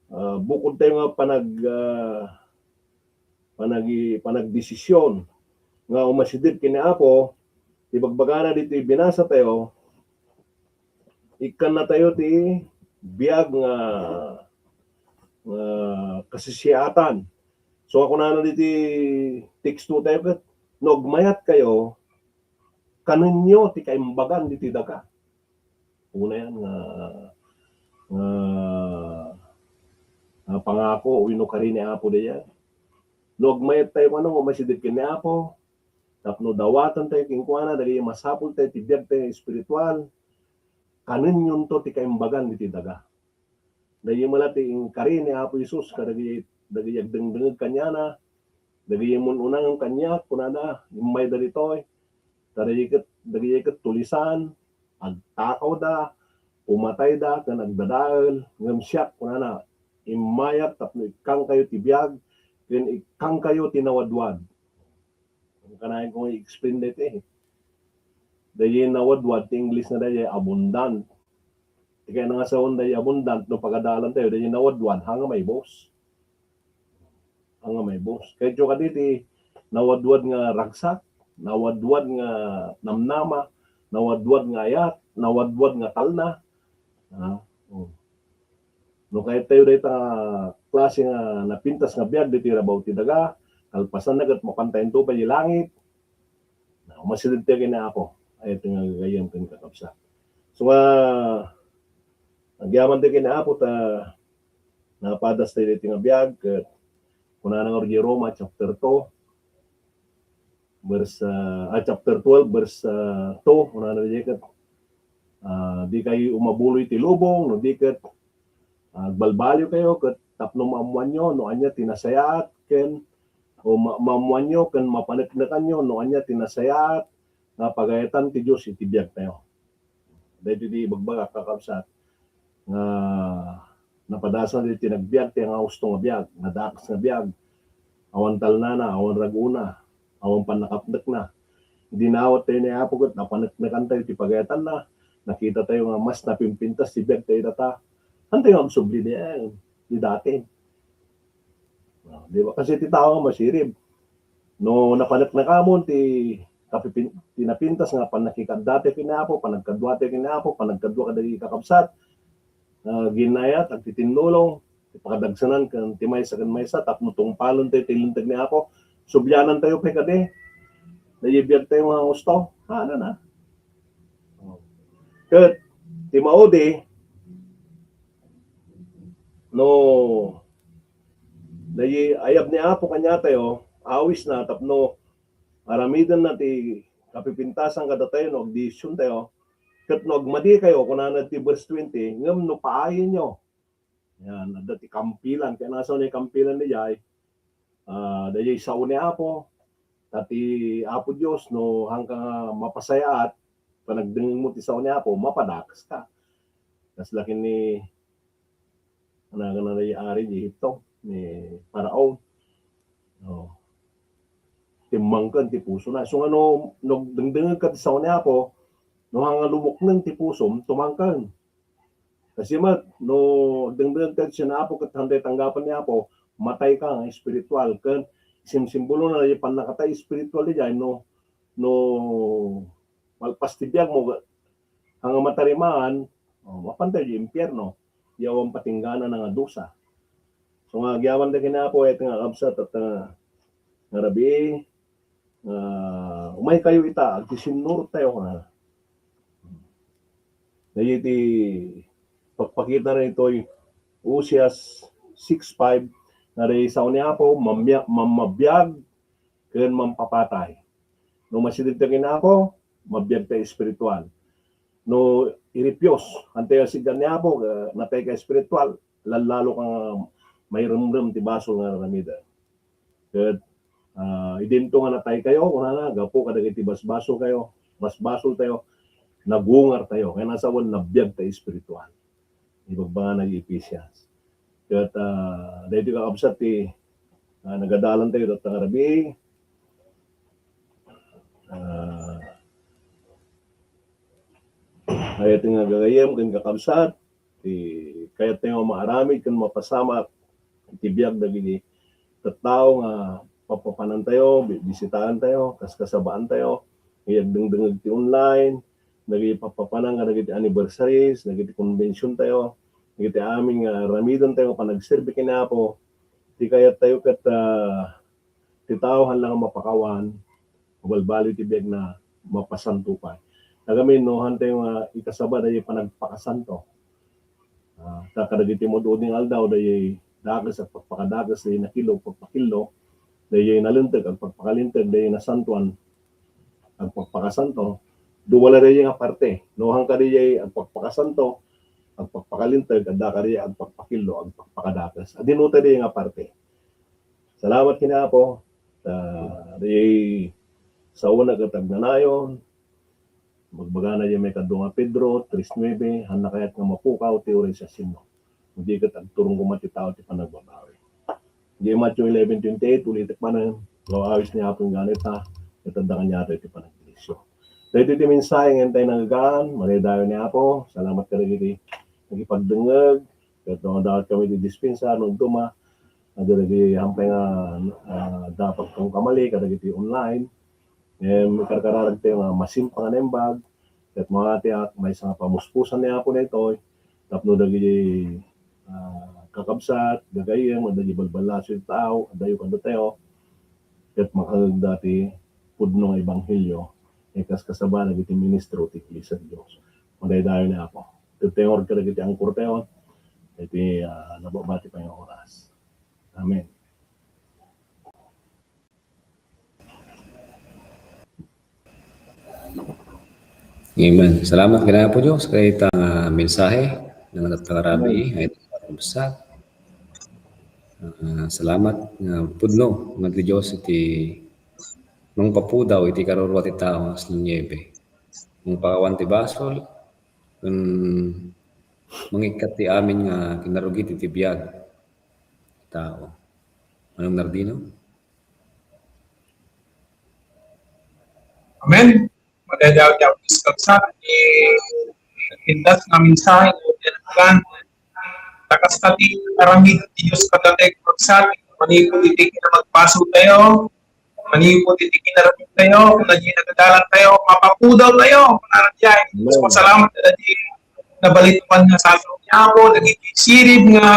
ah, bukod tayo nga panag-, ah, panagi-, panagdesisyon nga umasideg ken ni Apo, ibagbagana ditoy binasa tayo, ikkanna tayo ti biag nga, nga kasisiatan. So, kunana ditoy teksto tayo ket, no agmayat kayo, kanenyo ti kaimbagan ditoy daga. Una yan nga, nga, nga pangako wenno kari ni Apo dayan. No agmayat tayo, ano, nga umasideg ken ni Apo, tapno dawaten tayo kenkuana, dagiti masapul tayo ti biag tayo espiritual, kanenyon to ti kaimbagan ditoy daga. Daydi met la ti inkari ni Apo Jesus kadagiti, dagiti agdengdengngeg kaniana, dagiti mun-una ngem kaniak, kunana, immayda ditoy. Ta dagiti ket, dagiti ket tulisan, agtakawda, umatayda, ken agdadael, ngem siak, kunana, immayak tapno ikkankayo ti biag, ken ikkankayo ti nawadwad. Kanayon ko nga i-explain daytoy. Daydi nawadwad, ti English na daydi abundant. Ti kayatna nga sawen daydi abundant, no pagadalan tayo, daydi nawadwad, haan nga maibus. Haan nga maibus. Kayatyo kadi ti nawadwad nga ragsak, nawadwad nga namnama, nawadwad nga ayat, nawadwad nga talna. Ha? Oh. No kayat tayo dayta nga klase nga napintas nga biag ditoy rabaw ti daga, kalpasanna ket mapantayo pay ti langit. Na, umasideg tayo ken ni Apo. Ay, iti nga gagayyem ken kakabsat. So nga, agyaman tayo ken ni Apo ta napadas tayo ditoy nga biag, ket kunana nga iti Roma chapter two, verse, ah, ah, chapter twelve, verse, ah, two, kunana daydi ket, ah, dikayo umabuloy ti lubong, no di ket, ah, agbalbaliw kayo, ket tapno maammoanyo no ania ti nasayaat, ken, o ma-, maammoanyo ken mapaneknekanyo no ania ti nasayaat nga pagayatan ti Dios iti biag tayo. Daytoy ti ibagbagak, kakabsat, nga napadasan ti nagbiag ti nga husto nga biag, nga dakes nga biag. Awan talnana, awan rag-ona, awan pannakapnekna. Idi nawat tayo ni Apo ket napaneknekan tayo ti pagayatanna, nakita tayo nga mas napimpintas ti biag tayo data. Haan tayo nga agsubli di, eh, di dati. Ah, di ba? Kasi ti tao nga masirib. No napaneknekamon ti kapipin-, ti napintas nga pannakikaduatayo ken ni Apo, panagkaduatayo ken ni Apo, panagkadua kadagiti kakabsat, ah, ginayat, agtitinnulong, ti pakadagsenan ken ti maysa ken maysa, tapno tungpalentayo ti linteg ni Apo, sublianantayo pay kadi, daydi biagtayo nga gusto. Ano na? Ket, ti maudi, no, daydi ayab ni Apo kaniatayo, awisna tapno aramidenna ti kapipintasan kadatayo no agdesisiontayo. Ket no agmadikayo, kunana ti verse twenty, ngem no paayenyo, yan, adda ti kampilan. Kayatna a sawen ti kampilan daydiay, ah, daydiay sao ni Apo, ta ti Apo Dios, no haanka nga mapasayaat, panagdengngegmo ti sao ni Apo, mapadakeska. Kasla ken ni, ano, ano, ni ari di Egipto, ni Faraon. Oh. Timmangken ti pusona. So, nga no, no dengdengngegka ti sao ni Apo, no haanka nga lumukneng ti pusom, tumangken. Kasi met, no dengdengngegka ti sao ni Apo, ket haantayo tanggapan ni Apo, matayka nga espiritual. Ken simsimbolona ti pannakatay espiritual daydiay, no, no malpas ti biagmo, haanka nga matarimaan, oh, mapantayo ti impierno, ti awan patingganan nga dusa. So nga, agyamankami ken ni Apo, ket nga kabsat, ket nga, nga rabii, nga umaykayo ita, agsisinnurottayo, nga. Daydi ti pagpakita na itoy Oseas six five, nga daydi sao ni Apo, mamya-, mammabiag, ken mampapatay. No masidegtayo ken ni Apo, mabiagtayo espiritual. No iripios, haantayo sed-an ni Apo, eh, natayka espiritual, lallalo ka nga mairemrem ti basol nga aramiden. Ket, ah, idinto nga nataykayo, kunana, gapu kadagiti basbasolkayo, basbasoltayo, nagungartayo. Kayatna a sawen, nabiagtayo espiritual. Ibagbagana ti Ephesians. Ket, ah, daytoy kakabsat ti, ah, nagadalantayo tatta nga rabii. Ah, kayatna nga gagayyem ken kakabsat, ti kayattayo nga maaramid ken mapasamak iti biag dagiti tattao nga papapanantayo, bi-, bisitaantayo, kaskasabaantayo, nga agdengdengngeg ti online, dagiti papapanan kadagiti anniversaries, dagiti conventiontayo, dagiti amin nga aramidentayo nga panagserbi ken ni Apo, ti kayattayo ket, ah, ti tao haan la nga mapakawan, mabalbaliw ti biagna, mapasanto pay. Ngamin, no, haantayo nga ikasaba daydi panagpakasanto. Ah, ta kadagiti maud-udi nga aldaw, daydi dakes, agpakpakadakes, daydi nakillo, agpakpakillo, daydi nalinteg, agpakpakalinteg, daydi nasantoan, agpakpakasanto. Dua la daydi nga parte. No, haanka daydi agpakpakasanto, agpakpakalinteg, addaka daydi agpakpakillo, agpakpakadakes. Adda daydi nga parte. Salamat ken ni Apo. Ah, daydi saona ket agnanayon. Ibagbagana daydi maikadua nga Pedro tres nuebe, haanna kayat nga mapukaw ti uray siasino. Idi ket agturong koma ti tao ti panagbabawi. Daydi Matthew eleven twenty-eight, ulitek manen, no awis ni Apo inggana ita, ket adda kaniatayo ti panagbenisyon. Daytoy ti mensahe nga intay nangngegaan, madaydayaw ni Apo. Salamat kadagiti nagipagdengngeg, ket no dakatkami ti dispensa, no agduma, adda dagiti haanpay nga, ah, dapat kang kamali, kadagiti online. Ngem ikarkararagtayo nga masimpang a naimbag, ket mangatiak, maysa nga pamuspusan ni Apo daytoy, tapno dagiti, ah, kakabsat, gagayyem, dagiti balballasiw ti tao, adayo kadatayo, ket makangegda ti pudno nga ebanghelio, ket kaskasaba dagiti ministro ti Iglesia ti Dios. Madaydayaw ni Apo. Itedtengngeg kadagiti angkortayo, iti, ah, nababati pay nga oras. Amen. Amen. Salamat ken ni Apo Dios kadayta nga mensahe nga nagtagarabi. Amen. Ay, kumusta? Ah, salamat nga pudno nga ti Dios iti mangpapudaw iti karurua ti tao nga asno niebe. Mangpakawan ti basol, ken mangikkat ti amin nga kinarugit iti biag ti tao. Manong Nardino? Amen. Madaydayaw ti Apo Dios, kabsat, ti pintas nga mensahe, ti nagkan, ta kasta ti aramid ti Dios kadatayo, kabsat, manipud iti kinamagpaso tayo, manipud iti kinarapit tayo, kun adi nagadalan tayo, mapapudaw tayo, kun adi ay. Amen. Salamat, adi, nabalin ko nga sasaw ni Apo, dagiti sirib nga,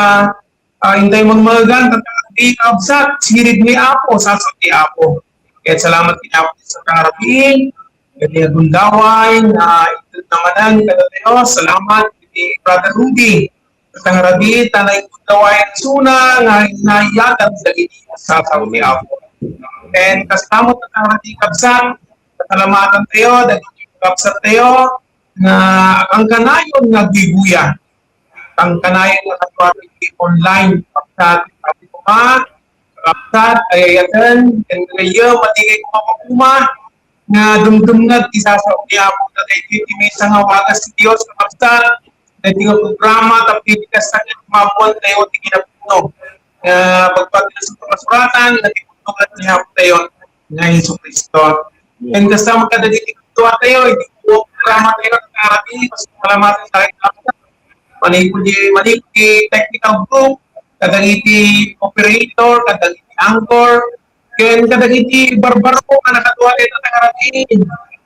ah, intay mangmagan, ket adi, kabsat, sirib ni Apo, sasaw ni Apo. Ket salamat ken Apo sa tangarabi, ket gundaway, na itud naman kadatayo, salamat, iti Brother Rudy, Katangarabi, ta naigundaway suna nga inayatan dagiti sasaw ni Apo. And kastamot, katangarabi, kabsat, pasalamatan tayo, dagiti kabsat tayo, nga ang kanayon nga guguya. Ang kanayon nga katuwari online, kabsat, kabsat, kabsat, ay ayaten, and kayo, matigay ko mapaguma, nga dumdumngeg ti sasaw ni Apo, dagiti ti maysa nga wagas ti Dios, kabsat, dagiti nga programa, tapno iti kasta, mabuan tayo ti kinapudno. Nga pagpatila sa pamasuratan, nga ti pudno ket ni Apo tayo, nga Jesu Cristo. And kasta, magkadagiti kadua tayo, iti programa tayo, nga salamatan tayo, manipud, manipud technical group, kadagiti operator, kadagiti anchor, ken kadagiti barbaro nga nakadua dayta tangarabi.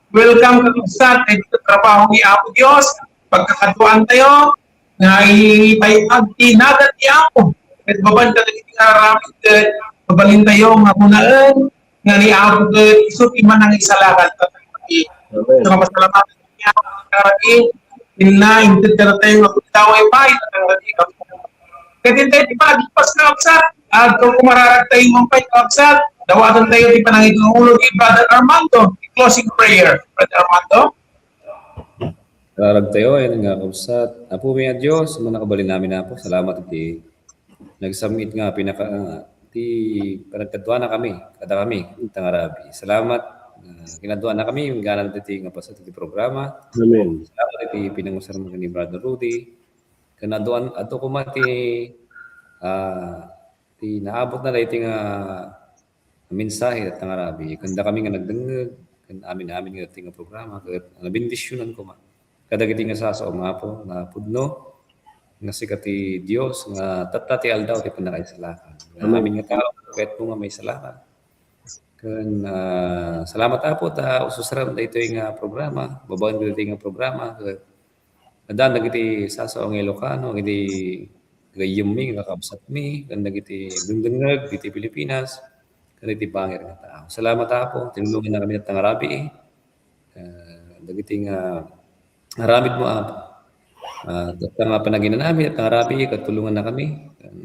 Welcome, kakabsat, iti trabaho ni Apo Dios. Pagkakaduaan tayo, nga ipay-ag ti nagan ni Apo. Ket babaen kadagiti nga aramid, ket mabalin tayo nga kunaen nga ni Apo ket isu ti manangisalakan. Amen. So, mapasalamatan ni Apo, tangarabi. Inna, inted kadatayo nga gundaway pay, tangarabi. Ket intay ti pagpas nga kabsat, agko kumararag tayo man pay, kabsat. Dawatan tayo ti panangitulong ni Brother Armando, ti closing prayer. Brother Armando? Kararag tayo, ayan nga, kabsat. Apo mi a Dios, mannakabalin amin, Apo. Salamat iti nagsam-it nga pinaka, ti panagkaduanakami, kadakami, tangarabi. Salamat, ah, kinaduanakami, ingganan iti nga paset iti programa. Amen. Salamat iti pinangusermo ni Brother Rudy. Ken adu-, adu koma ti, ah, ti naabutna daytoy nga mensahe, tangarabi. Ken dakami nga nagdengngeg, ken amin-amin nga daytoy nga programa, ket nabendisionan koma. Kadagiti nga sasaom, Apo, nga pudno, nga sika ti Dios, nga tatta ti aldaw ti pannakaisalakan. Nga amin nga tao, ket mo nga maisalakan. Ken, ah, salamat, Apo, ta ususaram daytoy nga programa, babaen daytoy nga programa, ket addan dagiti sasaw nga Ilocano, iti gayyemmi, nga kakabsatmi, ken dagiti dengdengngeg iti Pilipinas, ken iti bangir nga tao. Salamat, Apo, tinulongannakami, tangarabi, eh. Ah, dagiti nga aramidmo, Apo. Ah, tatta nga panaginanami, tangarabi, ket tulongannakami. Ken,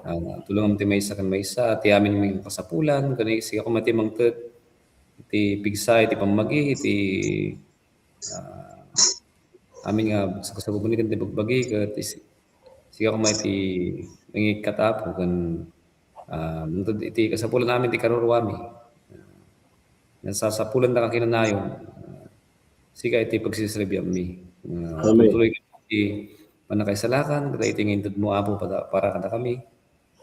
ah, tulongam ti maysa ken maysa, ti amin nga kasapulan, ken sika koma ti mangted iti pigsa, iti pammagi, iti, ah, amin nga sagsagubuni ken ti bagbagi, ket is-, sika koma iti mangikkat, Apo, ken, ah, mangted iti kasapulan amin ti karuruami. Nasasapulan daka kinanayon, ah, sika iti pagsiserbiammi. Ah, amen. Pagtuloy iti pannakaisalakan, kadagiti nga intedmo, Apo, pada-, para kadakami.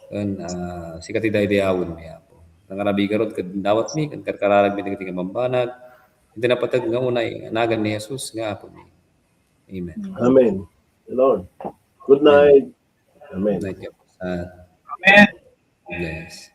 Ken, ah, sika ti daydayawenmi, Apo. Tangarabi garud ket dawatmi, ken karkararagmi dagiti nga bambanag. Iti napateg nga unay, nagan ni Jesus nga Apomi. Amen. Amen. Lord. Good night. Amen. Good night, Apo. Ah, amen. Bless.